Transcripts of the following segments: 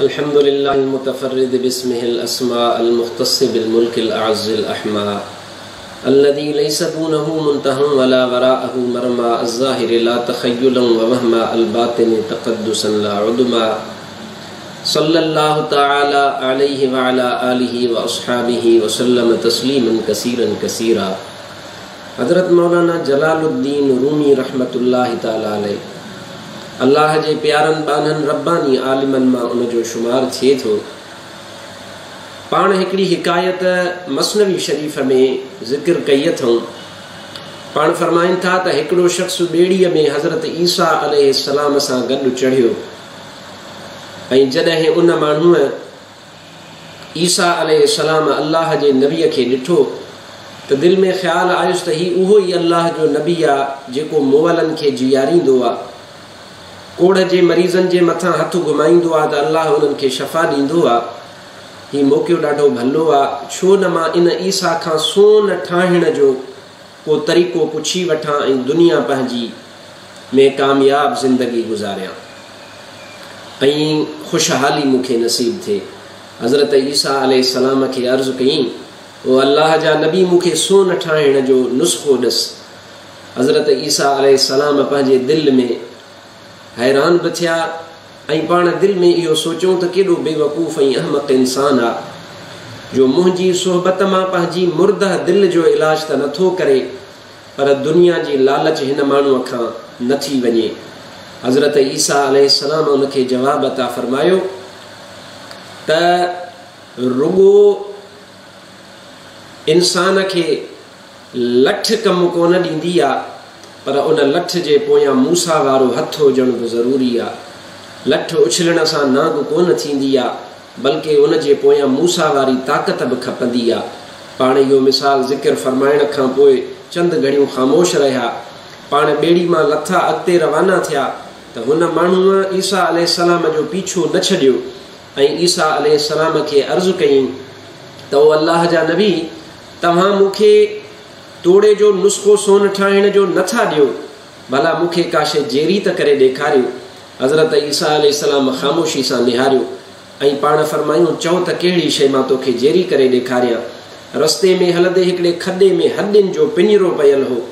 الحمد لله المتفرد باسمه الأسماء المختص بالملك الأعز الأحمى الذي ليس دونه منتهى ولا وراءه مرمى الظاهر لا تخيلا ووهما الباطن تقدسا لا عدما صلى الله تعالى عليه وعلى آله وأصحابه وسلم تسليما كثيرا كثيرا. حضرت مولانا جلال الدين رومي رحمة الله تعالى عليه الله جي پيارن ٻانهن رباني عالمن مان ان جو شمار ٿئي ٿو. پاڻ هڪڙي حڪايت مثنوي شريف ۾ ذڪر ڪئي اٿئون. پاڻ فرمائن ٿا ته هڪڙو شخص ٻيڙيء ۾ حضرت عيسيٰ عليه السلام سان گڏ چڙهيو ۽ جڏهن ان ماڻهوء عيسيٰ عليه السلام الله جي نبيء کي ڏٺو ته دل ۾ خيال آيس ته هي اهو ئي الله جو نبي آ جيڪو مئلن کي جياريندو آ، ڪوڙهه جي مريضن جي مٿان هٿ گهمائيندو آ ته الله انهن کي شفا ڏيندو آ. هي موقعو ڏاڍو ڀلو آ، ڇو نه مان ان عيسيٰ کان سون ٺاهڻ جو ڪو طريقو پڇي وٺان ۽ دنيا پنهنجي ۾ ڪامياب زندگي گذاريان ۽ خوشحالي مون کي نصيب ٿئي. حضرت عيسيٰ عليه السلام کي عرض ڪيائين، او الله جا نبي مون کي سون ٺاهڻ جو نسخو ڏس. حضرت عيسيٰ عليه السلام پنهنجي دل ۾ حيران به ٿيا ۽ پاڻ دل ۾ اهو سوچيون ته ڪيڏو بيوقوف ۽ احمق انسان آ جو منهنجي صحبت مان پنهنجي مرده دل جو علاج ته نٿو ڪري پر دنيا جي لالچ هن ماڻهوء کان نه ٿي وڃي. حضرت عيسيٰ عليه السلام ان کي جواب عطا فرمايو ته رڳو انسان کي لٺ ڪم ڪونه ڏيندي آ پر ان لٺ جي پويان موسيٰ وارو هٿ هجڻ به ضروري آ. لٺ اڇلڻ سان نانگ ڪونه ٿيندي آ بلڪه ان جي پويان موسيٰ واري طاقت به کپندي آ. پاڻ اهو مثال ذڪر فرمائڻ کان پوء چند گهڙيون خاموش رهيا. پاڻ ٻيڙي مان لٿا اڳتي روانا ٿيا ته هن ماڻهوء عيسيٰ عليه السلام جو پيڇو نه ڇڏيو ۽ عيسيٰ عليه السلام کي عرض ڪيائين ته او الله جا نبي! توهان مون کي توڙي جو نسخو سون ٺاهڻ جو نه ٿا ڏيو، ڀلا مون کي ڪا شيء جيري ته ڪري ڏيکاريو. حضرت عيسيٰ عليه السلام خاموشي سان نهاريو ۽ پاڻ فرمايون، چئو ته ڪهڙي شيء مان توکي جيري ڪري ڏيکاريان؟ رستي ۾ هلندي هڪڙي کڏي ۾ هڏين جو پڃرو پيل هو.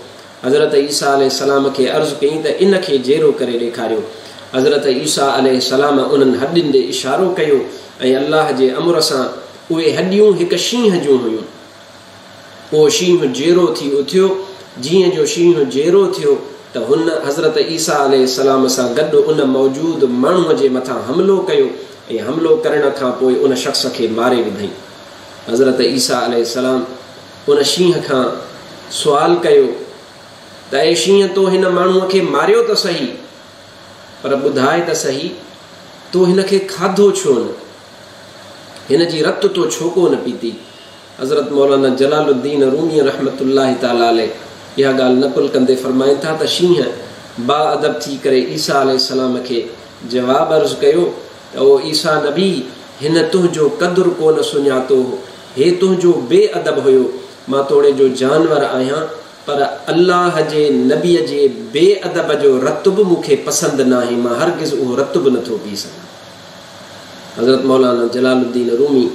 حضرت عيسيٰ عليه السلام کي عرض ڪيائين ته ان کي جيرو ڪري ڏيکاريو. حضرت عيسيٰ عليه السلام انهن هڏين ڏي اشارو ڪيو ۽ الله جي امر سان اهي هڏيون هڪ شينهن جون هيون. اهو شينهن جيرو ٿي اٿيو. جيئن جو شينهن جيرو ٿيو ته هن حضرت عيسيٰ عليه السلام سان گڏ ان موجود ماڻهوء جي مٿان حملو ڪيو ۽ حملو ڪرڻ کان پوء ان شخص کي ماري وڌائين. حضرت عيسيٰ عليه السلام ان شينهن کان سوال ڪيو ته اي شينهن تو هن ماڻهوء کي ماريو ته سهي پر ٻڌاء ته سهي تو هن کي کاڌو ڇو نه؟ هن جي رت تو ڇو ڪو نه پيتي؟ حضرت مولانا جلال الدين رومي رحمة الله تعالٰي عليه اها ڳالهه نقل ڪندي فرمائن ٿا ته شينهن با ادب ٿي ڪري عيسيٰ عليه السلام کي جواب عرض ڪيو ته او عيسيٰ نبي هن تنهنجو قدر ڪو نه سڃاتو هو، هي تنهنجو بي ادب هيو، مان توڙي جو جانور آهيان پر الله جي نبيء جي بي ادب جو رت به مون کي پسند ناهي، مان هرگز اهو رت به نٿو پي سگهان. حضرت مولانا جلال الدين رومي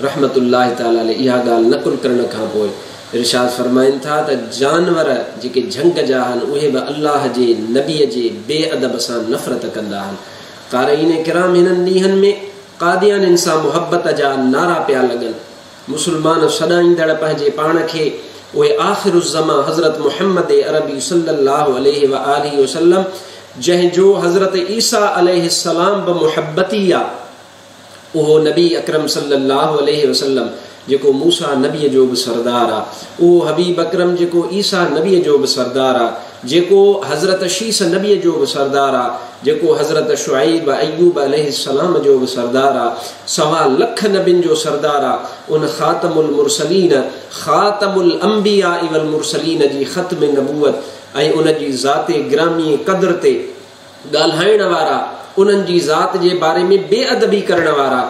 رحمة الله تعالٰي عليه اها ڳالهه نقل ڪرڻ کان پوء ارشاد فرمائن ٿا ته جانور جيڪي جهنگ جا آهن اهي به الله جي نبيء جي بي ادب سان نفرت ڪندا آهن. قارئين ڪرام هنن ڏينهن ۾ قاديانين سان محبت جا نعرا پيا لڳن. مسلمان سڏائيندڙ پنهنجي پاڻ کي اهي آخر الزمان حضرت محمد عربي صلي الله عليه واٰله وسلم جنهن جو حضرت عيسيٰ عليه السلام به محبتي آ اهو نبي اڪرم صلي الله عليه وسلم جيڪو موسيٰ نبيء جو به سردار آ، اهو حبيب اڪرم جيڪو عيسيٰ نبيء جو به سردار آ، جيڪو حضرت شيث نبيء جو به سردار آ، جيڪو حضرت شعيب ايوب عليه السلام جو به سردار آ، سوا لک نبين جو سردار آ، ان خاتم المرسلين خاتم الانبياء والمرسلين جي ختم نبوت ۽ ان جي ذات گرامي قدر تي ڳالهائڻ وارا، انهن جي ذات جي باري ۾ بي ادبي ڪرڻ وارا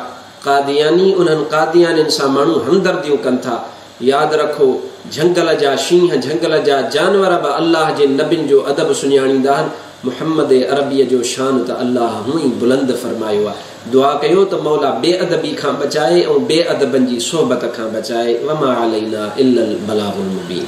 قادياني، انهن قاديانين سان ماڻهو همدرديون ڪن ٿا. ياد رکو، جهنگل جا شينهن، جهنگل جا جانور به الله جي نبين جو ادب سڃاڻيندا آهن. محمد عربيء جو شان ته الله هونئن ئي بلند فرمايو آهي. دعا ڪيو ته مولا بي ادبي کان بچائي ۽ بي ادبن جي صحبت کان بچائي وما علينا الا البلاغ المبين.